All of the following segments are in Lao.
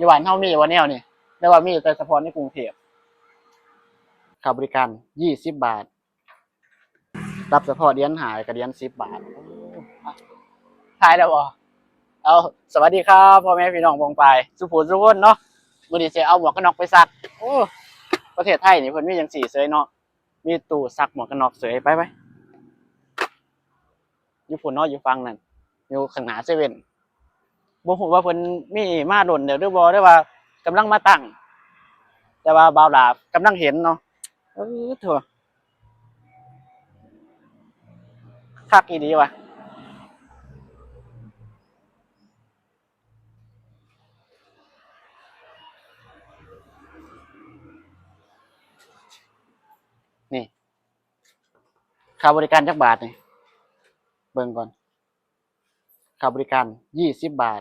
ຢູ່ບ້ານເຮົາມີບໍ່ແນວນີ້ ຫຼືວ່າມີແຕ່ສະເພາະໃນກຸງເທບ? ຄ່າບໍລິການ ຊາວບາດ ຮັບສະເພາະຫຼຽນຫ້າ ແລ້ວກໍຫຼຽນສິບບາດ. ໂອ້ ຖ່າຍແລ້ວບໍ່? ເອົາ ສະຫວັດດີຄັບ ພໍ່ແມ່ພີ່ນ້ອງປ້ອງປາຍ ສູ່ຜູ້ສູ່ຄົນເນາະ. ມື້ນີ້ຊິເອົາໝວກກັນນັອກໄປຊັກ. ໂອ້ ປະເທດໄທນີ້ເພິ່ນມີຈັ່ງຊີ້ເສີຍເນາະ ມີຕູ້ຊັກໝວກກັນນັອກເສີຍ. ໄປໆ ຢູ່ພຸ້ນເນາະ ຢູ່ຝັ່ງນັ້ນ ຢູ່ຂ້າງໜ້າເຊເວັ່ນ. ບໍ່ຮູ້ວ່າເພິ່ນມີມາດົນແລ້ວຫຼືບໍ່ ຫຼືວ່າກຳລັງມາຕັ້ງ ແຕ່ວ່າບ່າວຫຼ້າກຳລັງເຫັນເນາະ. ເອີ ໂທ້ ຄັກອີ່ຫຼີວ່າ. ນີ້ ຄ່າບໍລິການຈັກບາດນີ້? ເບິ່ງກ່ອນ. ຄ່າບໍລິການ ຊາວບາດ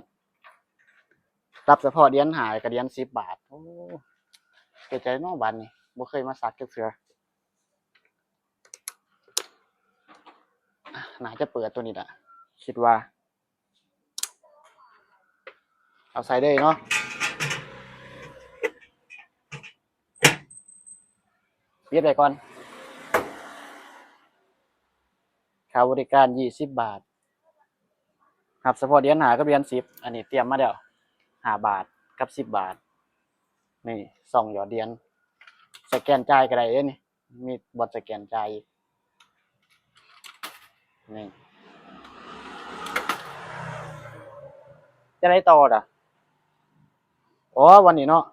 ຮັບສະເພາະຫຼຽນຫ້າ ແລ້ວກໍຫຼຽນສິບບາດ. ໂອ້ ເປັນຈັ່ງໃດເນາະບາດນີ້ ບໍ່ເຄີຍມາຊັກຈັກເທື່ອ. ໜ້າຈະເປີດຕົວນີ້ລະ ຄິດວ່າ. ເອົາໃສ່ເລີຍເນາະ ປິດໄວ້ກ່ອນ. ຄ່າບໍລິການ ຊາວບາດ ຮັບສະເພາະຫຼຽນຫ້າກັບຫຼຽນສິບ. ອັນນີ້ຕຽມມາແລ້ວ ຫ້າບາດກັບສິບບາດ. ນີ້ ຊ່ອງຫຍອດຫຼຽນ ສະແກນຈ່າຍກໍໄດ້ເດ້ນີ້. ມີບອດສະແກນຈ່າຍອີກ. ນີ້ ຈະໄດ້ຕໍ່ລະ. ອໍ ວັນນີ້ເນາະ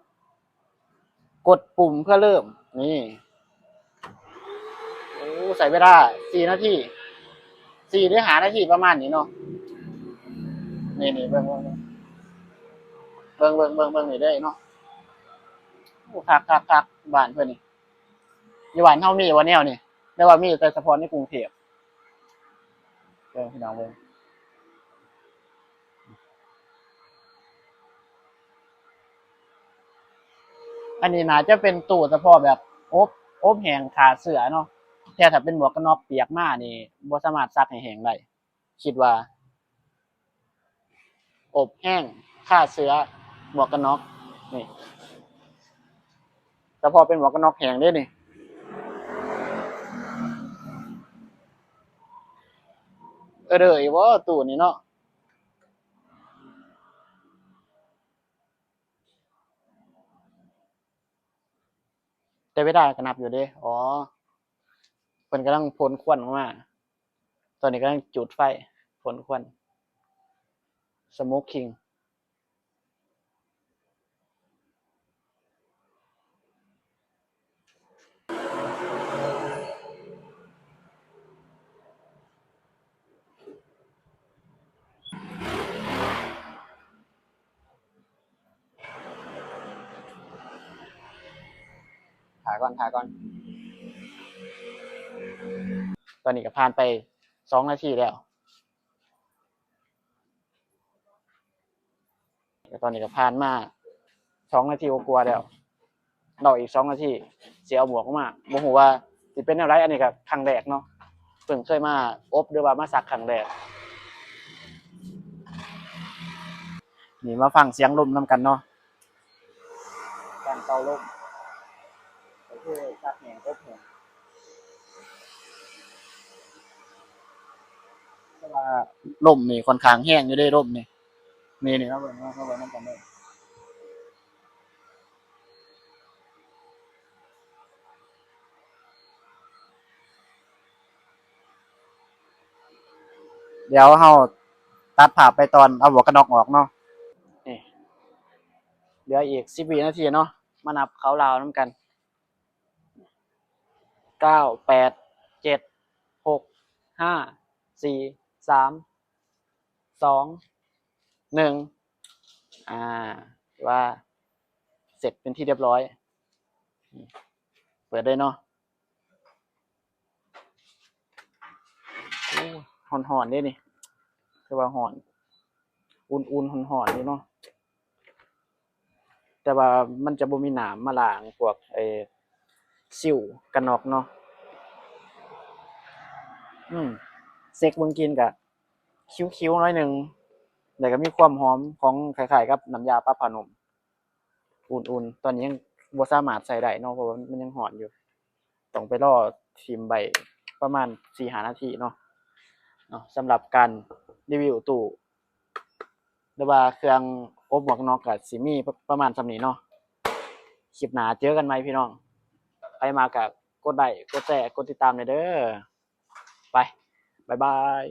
ກົດປຸ່ມເພື່ອເລີ່ມ. ນີ້ ໂອ້ ໃຊ້ເວລາສີ່ນາທີ ສີ່ຫຼືຫ້ານາທີປະມານນີ້ເນາະ. ນີ້ໆ ເບິ່ງ ເບິ່ງ ເບິ່ງ ເບິ່ງນີ້ເດ້ເນາະ. ໂອ້ ຄັກໆໆ ບ້ານເພິ່ນນີ້. ຢູ່ບ້ານເຮົາມີບໍ່ແນວນີ້ ແຕ່ວ່າມີແຕ່ສະເພາະໃນກຸງເທບ. ເບິ່ງພີ່ນ້ອງເບິ່ງ ອັນນີ້ໜ້າຈະເປັນຕູ້ສະເພາະແບບອົບ ອົບແຫ້ງຂ້າເຊື້ອເນາະ. ແຕ່ຖ້າເປັນໝວກກັນນັອກປຽກມານີ້ ບໍ່ສາມາດຊັກໃຫ້ແຫ້ງໄດ້. ຄິດວ່າອົບແຫ້ງຂ້າເຊື້ອໝວກກັນນັອກນີ້ ສະເພາະເປັນໝວກກັນນັອກແຫ້ງເດ້ນີ້. ເອີເດີອີກບໍ່ຕູ້ນີ້ເນາະ. ແຕ່ເວລາກໍນັບຢູ່ເດ້. ອໍ ເພິ່ນກຳລັງພົ່ນຄວັນອອກມາ. ຕອນນີ້ກຳລັງຈູດໄຟ ພົ່ນຄວັນ ສະໂມກຄິງ. ຖ້າກ່ອນ ຖ້າກ່ອນ. ຕອນນີ້ກໍຜ່ານໄປສອງນາທີແລ້ວ. ຕອນນີ້ກໍຜ່ານມາສອງນາທີກວ່າໆແລ້ວ. ລໍອີກສອງນາທີ ຊິເອົາໝວກອອກມາ. ບໍ່ຮູ້ວ່າຊິເປັນແນວໃດ. ອັນນີ້ກໍຄັ້ງແລກເນາະ. ເພິ່ງເຄີຍມາອົບ ຫຼືວ່າມາຊັກຄັ້ງແລກ. ນີ້ ມາຟັງສຽງລົມນຳກັນເນາະ. ການເປົ່າລົມ ກໍຄືຊັກແຫ້ງອົບແຫ້ງ. ແຕ່ວ່າລົມນີ້ຂ້ອນຂ້າງແຮງຢູ່ເດ້ ລົມນີ້. ນີ້ໆ ມາເບິ່ງ ມາເບິ່ງນຳກັນເດີ. ດຽວເຮົາຕັດພາບໄປຕອນເອົາໝວກກັນນັອກອອກເນາະ. ນີ້ ເຫຼືອອີກສິບວິນາທີເນາະ. ມານັບເຂົ້າລາວນຳກັນ. ເກົ້າ ແປດ ເຈັດ ຫົກ ຫ້າ ສີ່ ສາມ ສອງ ໜຶ່ງ. ອ່າ ຖືວ່າເສັດເປັນທີ່ຮຽບຮ້ອຍ. ເປີດໄດ້ເນາະ. ໂອ້ ຮ້ອນໆເດ້ນີ້. ຖືວ່າຮ້ອນ ອຸ່ນໆ ຮ້ອນໆຢູ່ເນາະ. ແຕ່ວ່າມັນຈະບໍ່ມີນ້ຳມາລ້າງພວກ ເອີ ຊິວກັນນັອກເນາະ. ອືມ ເຊັກເບິ່ງກິ່ນກະຄິວໆໜ້ອຍໜຶ່ງ ແລ້ວກະມີຄວາມຫອມຂອງ ຄ້າຍໆກັບນ້ຳຢາປະຜ້ານຸ່ມ. ອຸ່ນໆ ຕອນນີ້ຍັງບໍ່ສາມາດໃຊ້ໄດ້ເນາະ ເພາະວ່າມັນຍັງຮ້ອນຢູ່ ຕ້ອງໄປລໍຖິ້ມໄວ້ປະມານສີ່ຫ້ານາທີເນາະ ເນາະ ສຳລັບການຣີວິວຕູ້ ຫຼືວ່າເຄື່ອງອົບໝວກກັນນັອກ ກໍຊິມີປະ ປະມານສ່ຳນີ້ເນາະ. ຄລິບໜ້າເຈີກັນໃໝ່ພີ່ນ້ອງ ໃຜມັກກໍກົດໄລ້ ກົດແຊ ກົດຕິດຕາມແດ່ເດີ. ໄປ ບາຍບາຍ.